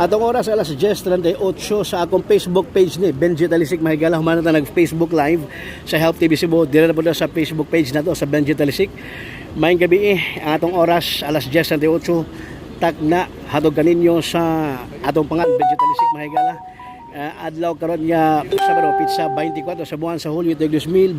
Atong oras alas 10:38 sa akong Facebook page ni Benji Talisik, mga higala. Humana ta nag Facebook Live sa Help TV Cebu. Dire na po na sa Facebook page nato sa Benji Talisik. Maayong gabi eh, ang atong oras alas 10:38 takna hatog kaninyo sa atong pangan Benji Talisik, mga higala. Adlaw karon nga Sabado, petsa 24 sa buwan sa Hulyo 2021.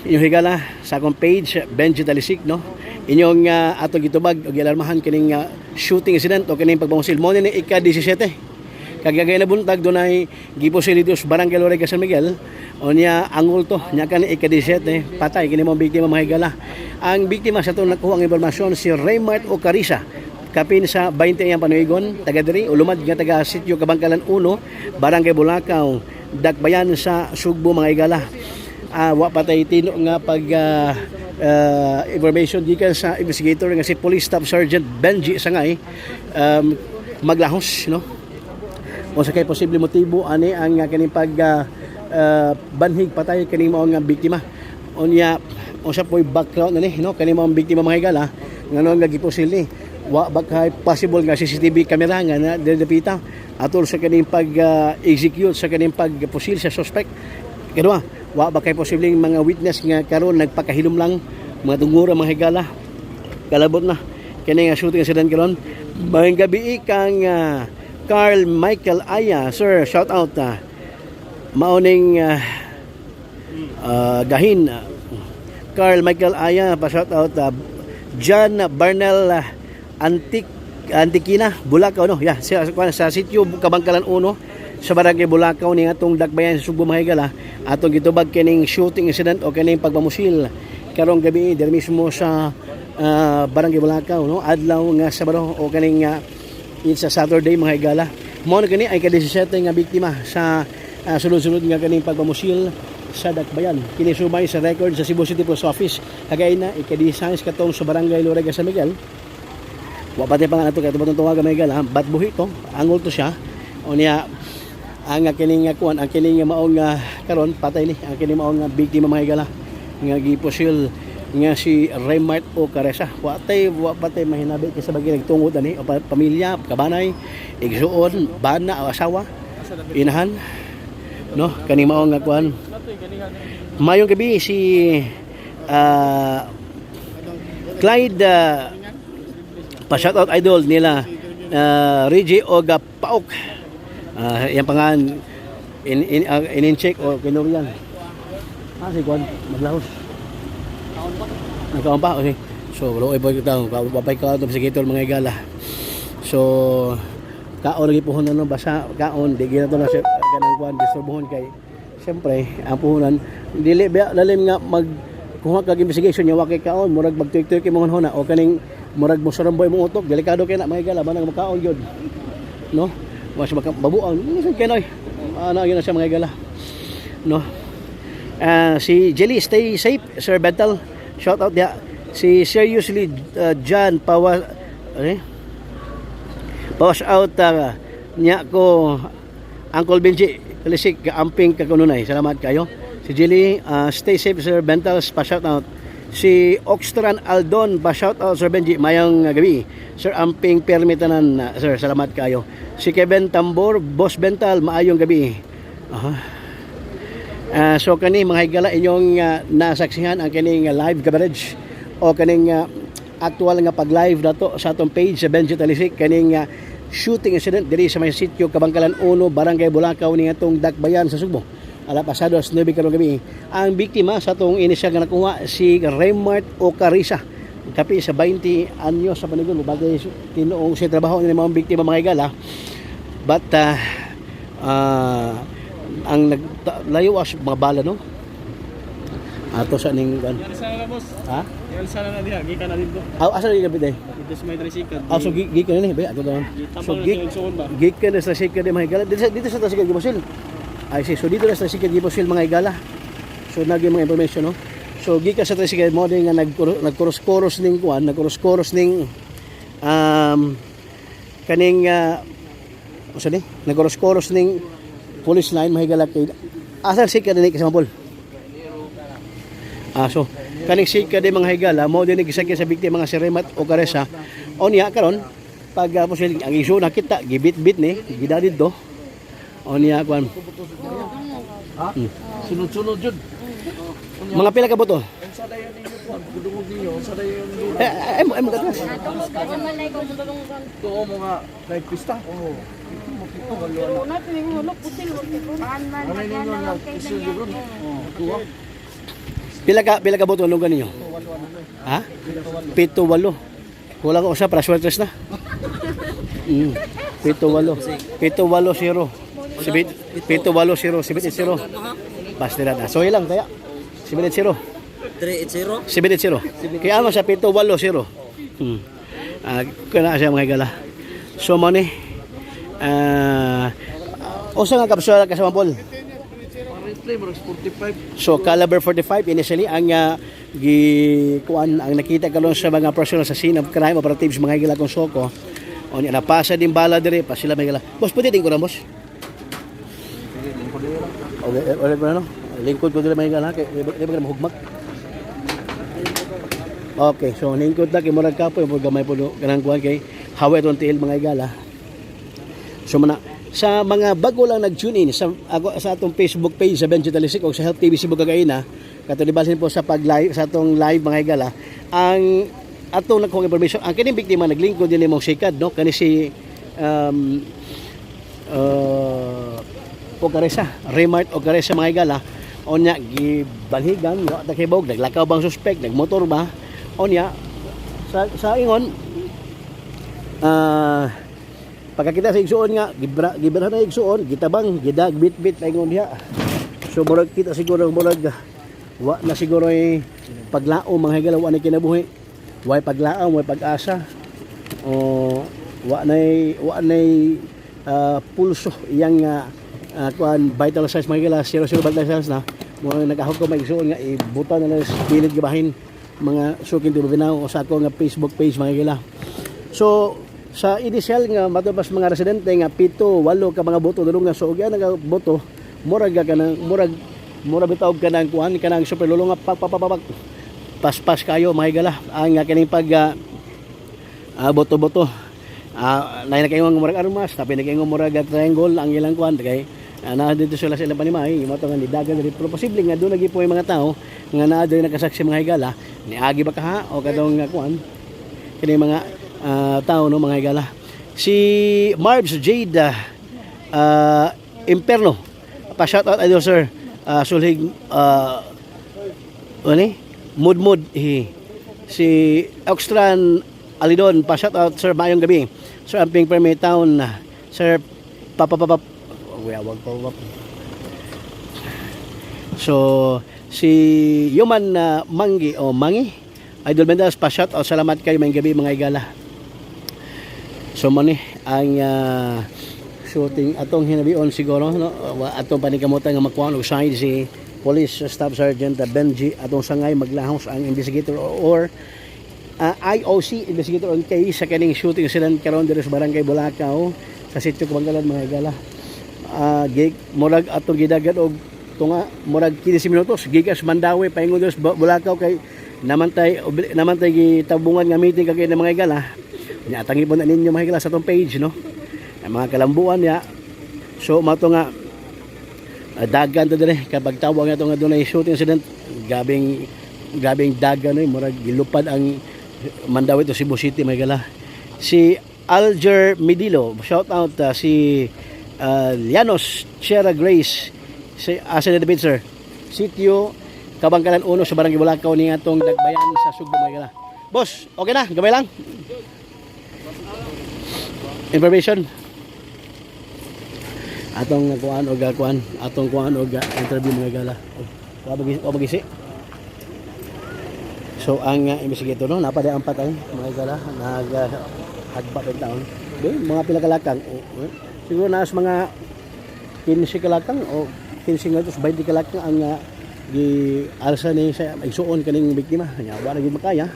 Inyong higala sa akong page Benji Talisik, no, inyong atong gitubag og gialarmahan kining shooting incident o kining pagpamusil mo ni ika-17 kagagay na buntag. Dunay gipusil dito sa Barangay Lorega, San Miguel. Unya angol to nya kani ika-17 patay kini mo biktima, mga higala. Ang biktima, sa atong nakuha ang impormasyon, si Raymart Ocarisa, kapin sa 20 iyang panuigon, taga diri o lumad nga taga Sitio Kabangkalan 1, Barangay Bulacau, Dakbayan sa Sugbo, mga higala. Wa pa tay tino nga pag information gikan sa investigator nga si Police Staff Sergeant Benji Sangay maglahos, no, o sa kay posible motibo ani ang kining pag banhig patay kining mao nga biktima. Unya unsa po'y background ani, no, kining mao biktima, mga higala, ngano nga gipusil ni? Wa ba kay possible nga CCTV camera nga na dapita atol sa kining pag execute sa kining pagpusil sa suspect? Kadua, wa ba kay posibleng mga witness nga karon nagpakahilom lang, mga tungura, mga higala? Kalabot na kini nga shooting incident karon. Maayong gabi kang Carl Michael Aya, sir, shout out. Mauning gahin Carl Michael Aya, pa shout out. John Barnell Antik Antikina Bulacau, no, yeah, sa sitio Kabangkalan 1 sa Barangay Bulacau ni atong Dakbayan sa Sugbo, mga higala. Atong gitubag kining shooting incident o kining pagpamusil karong gabi diri mismo sa Barangay Bulacau, no, adlaw nga Sabado o kaning it's a Saturday, mga higala. Mao na kani ay ka-17 nga biktima sa sunod-sunod nga kaning pagpamusil sa Dakbayan. Kini subay sa record sa Cebu City Post Office. Kagay na ika-16 katong sa Barangay Lorega, San Miguel. Wa pa pa nga nato kay tubod tuwag, mga higala, but buhi to, angol to siya. Unya ang kining nga kuan, ang kining nga maong karon patay ni ang kining maong nga biktima, mga higala, nga gipusil nga si Raymart O Caresa. Wa patay mahinabi kay sa bagay nagtungod ani o pamilya, kabanay, igsuon, bana o asawa, inahan, no, kaning maong nga kuan. Mayong gabi si Clyde, pa shoutout idol nila Reggie Oga Paok. Yan pangan in check o kinurian. Si Kwan maglahos. Nagkaon pa, okay. So, wala ay boy kita, papay ka investigator, mga higala. So, kaon lagi puhunan, no, basta kaon di gina to na siya kanang kuan disturbuhon kay siyempre ang puhunan dili ba lalim nga mag kuha kag investigation nya wa kay kaon, murag magtuyok-tuyok imong hunahuna o kaning murag mosaramboy imong utok. Delikado kay na, mga higala, manang makaon gyud, no, mas maka babuang sa kanoy ano yun na siya, mga higala, no. Si Jelly, stay safe, Sir Bental, shout out dia. Si Seriously John Pawa, eh? Pawas out niya ko Uncle Benji Talisik, amping kakununay. Salamat kayo. Si Jelly, stay safe, Sir Bental, pa shout out. Si Oxtran Aldon, pa shout out, Sir Benji, mayong gabi. Sir Amping Permitanan, sir, salamat kayo. Si Kevin Tambor, Boss Bental, maayong gabi. Aha. So kani, mga higala, inyong nasaksihan ang kining live coverage o kaning actual nga pag-live nato sa atong page sa Benji Talisik kaning shooting incident diri sa may sitio Kabangkalan 1, Barangay Bulacau ni atong Dakbayan sa Sugbo. Ala pasado alas 9 karong gabi. Ang biktima sa atong inisyal nga nakuha si Raymart Ocarisa. Kapi sa 20 anyo sa panigon bagay tinuong sa trabaho ni mga biktima, mga higala. But ang naglayo as mga bala, no, ato sa ning kan. Yan sana na, boss. Ha? Yan sana na diha, gikan na dito. Aw, asa lagi kapit eh? Dito sa may tricycle. Ah, so gikan ni ba ato doon? So Tabang na siya igsuon ba? Gikan na sa tricycle di, mga higala. Dito sa tricycle gipusil. Ay si so dito na sa tricycle gipusil, mga higala. So nagi mga information, no. So gikan sa tricycle mo din nga nagkuros-kuros ning kuan, nagkuros-kuros ning kaning usa ni nagkuros-kuros ning police line, mga higala, kay asa si ka dinhi kasama Paul. Ah, so kaning sika di, mga higala, mo din gisagya sa biktima nga si Remat Ocaresa. O niya karon Pag pusil ang iso nakita gibit-bit ni gida didto. O niya kuan. Ha? Sunod-sunod yun. Mga pila ka boto? Unsa dayon ninyo kuan? Pagdungog ninyo, unsa dayon yung Eh, ay mo ay mo katras. tuo mo nga nagpista? Oo. Ito mo pito walo na. Ano ninyo nga pusil yun? Oo. Tuwa. Pila ka boto ang lunggan ninyo? Ha? 7, 8. Kulang ko usa para swertres na. 7, 8. 7, 8, 0. 7, 8, 0. 7, 0. Basta na. So ilang kaya? 7, 0. 380? 7, 0. Kaya ano sa 7, 8, 0. Ah, kana siya, mga higala. So mo ni usa nga kapsula kasama Paul. Apparently, murag 45. So caliber 45 initially ang gikuan ang nakita karon sa mga personnel sa scene of crime operatives, mga higala, kung soko. O niya napasa din bala dire pa sila, mga higala. Boss, pwede din ko na, boss. Okay, wala ko na, no. Lingkod ko diri, mga higala, kay di ba ka mahugmak. Okay, so lingkod na kay murag kapoy murag gamay po do kanang kuan kay hawa itong tiil, mga higala. So mana sa mga bago lang nag-tune in sa ako sa atong Facebook page sa Benji Talisik o sa Health TV Cebu Gagaina, kato di po sa pag live sa atong live, mga higala, ang atong nakuha information, ang kining biktima naglingkod din imong sikad, no, kani si Ocaresa, Remart Ocaresa, mga higala. Onya gibalhigan wa ta kibog naglakaw bang suspect, nagmotor ba. Onya sa ingon pagkakita sa igsuon nga gibra gibra na igsuon, gitabang gidag bit-bit ingon diha. So murag kita siguro murag wa na siguro ay paglao, mga higala, wa na kinabuhi, way paglaom, way pag-asa o wa nay pulso iyang kuan vital signs, mga higala, 0 0 vital signs na mo nagahog ko may igsuon nga ibutan na lang sa kilid gibahin, mga suking tibinaw o sa ako nga Facebook page, mga higala. So sa initial nga matubas mga residente nga 7, 8 ka mga boto dulong nga, so og nga boto murag ka kanang murag bitaw kanang kuan kanang super lulong nga pak pak pak pak paspas kayo, mga higala, ang kining pag boto-boto. Lain na kayo murag armas tapi na kayo murag triangle ang ilang kuan kay naa dito sila sa ilang panimay mo to nga nidagan diri, pero posible nga doon lagi po yung mga tao nga naa doon nakasaksi, mga higala, niagi ba kaha o katong kuan kini mga tao, no, mga higala. Si Marbs Jade Imperno, pa shout out, idol sir Sulhig ano ni Mudmud hi si Oxtran Alidon, pa shout out, sir, maayong gabi, sir Amping Perme Town, sir papapapap wag pa. So si Yuman Manggi o Mangi, Idol Mendes, pa shout out, salamat kayo, maayong gabi, mga higala. So mo ni ang shooting atong hinabion siguro, no, atong panikamutan nga makuha og side si Police Staff Sergeant Benji atong sangay maglahos ang investigator or IOC, investigator on case, sa kaning shooting incident karon diri sa Barangay Bulacau sa Sitio Kabangalan, mga higala. Gig murag atong gidagan og tunga murag 15 minutos gikas Mandaue paingon diri sa Bulacau kay namantay gitabungan nga meeting kagay ng mga higala. Nya atangi po na ninyo, mga higala, sa atong page, no, ang mga kalambuan niya. So mato nga dagan to dire kapag tawag nga to nga dunay shooting incident, gabing gabing dagan oy, murag gilupad ang Mandaue to Cebu City, mga higala. Si Alger Medilo, shout out si Llanos Chera Grace, si asa na debate, sir, Sitio Kabangkalan 1 sa Barangay Bulacau ni atong Dagbayan sa Sugbo, mga higala. Boss, okay na, gamay lang information atong kuan og kuan atong kuan og interview, mga higala. Wa bagisi. So ang investigator, no, napada ang patay, mga higala, nag hagba pag taon. Di, mga pila kalakang o, eh, siguro naas mga 15 kalakang o 15 nga 20 kalakang ang gi alsa ni sa igsuon kaning biktima. Nya wa na gyud makaya.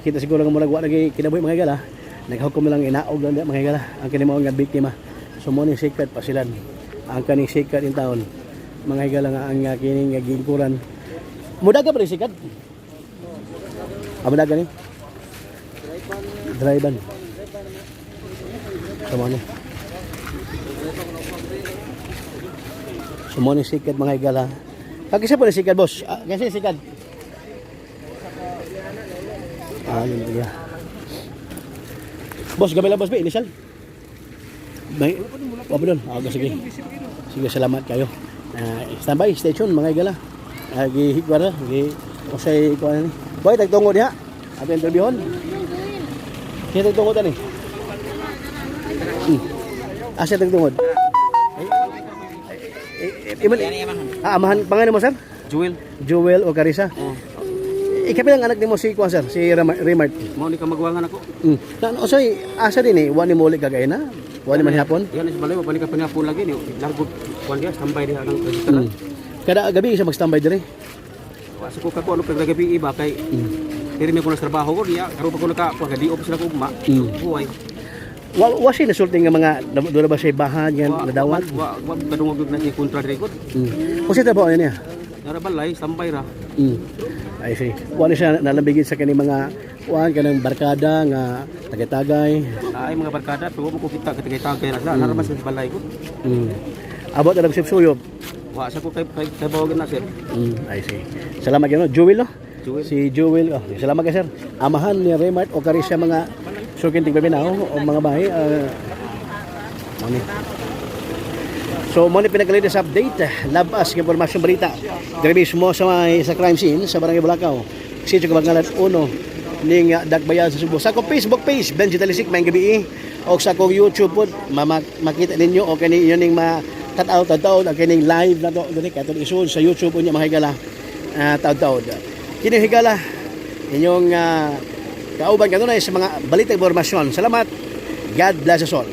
Kita siguro nga murag wa na gyud kinabuhi, mga higala. Naghukom lang inaog lang diha, mga higala, ang kini mao nga biktima. So mo ning sikat pasilan ang kaning sikat in taon, mga higala, nga ang kining gingkuran. Mudaga pa rin sikat. Ah, mudaga ni. Drive. So mo ni. So mo ni sikat, mga higala. Pag isa po ni sikat, boss. Ah, kasi sikat. Ah, yun niya. Boss, gabi lang, boss, ba? Initial? May, wala pa doon. Ah, sige. Sige, salamat kayo. Ah, standby, stay tuned, mga higala. Ah, gihigwara, gi usay ko ani. Boy, tagtungo diha. Ato interviewon. Kaya tagtungo tani. Asa tagtungod? Eh, eh, ah, amahan pangalan mo, sir? Joel. Joel o Carissa. Oh. Ikapilang anak nimo si kuan, sir, si Raymart? Mao ni ka magwangan ako. Na, no, soy, asa din eh, wa ni muli kagay na. Wa ni man hapon. Yan is balay, balik ka panihapon lagi ni. Largo kuan diha, standby diha ng register. Kada gabi siya mag-standby dire. Wa sa ko kako ano pag gabi iba kay diri may ko na trabaho ko niya, karon pa ko naka kuan di off sila ko ugma. Buhay. Wa siya nasulti nga mga doon ba siya bahan nga nadawat. Wa kadungog na si kontra diri ko. Usa trabaho niya? Nara balay, standby ra. I see. Wa ni siya nalambigit sa kani mga kuan kanang barkada nga tagay-tagay. Ay mga barkada pero wa mo ko kita katagay-tagay ra sila. Nara man sa balay ko. Abot na lang suyop. Wa sa ko kay bawagan na, sir. I see. Salamat kayo, no? Jewel, no? Jewel. Si Jewel. Oh, salamat kayo, sir. Amahan ni Raymart o Carissa, mga sukin tigpaminaw o mga bahay. Ano? So, mo ni pinaka-latest update, labas ng impormasyon balita. Dire mismo sa may sa crime scene sa Barangay Bulacau. Sitio Kabangalan 1 ning Dakbayan sa Subo. Sa akong Facebook page, Benji Talisik, maayong gabi. O sa akong YouTube po, makita ninyo o kani inyo ning ma cut-out taod ang kining live na to diri katong isun sa YouTube unya, mga higala, taod-taod. Kini, higala, inyong kauban kanunay sa mga balita, impormasyon. Salamat. God bless us all.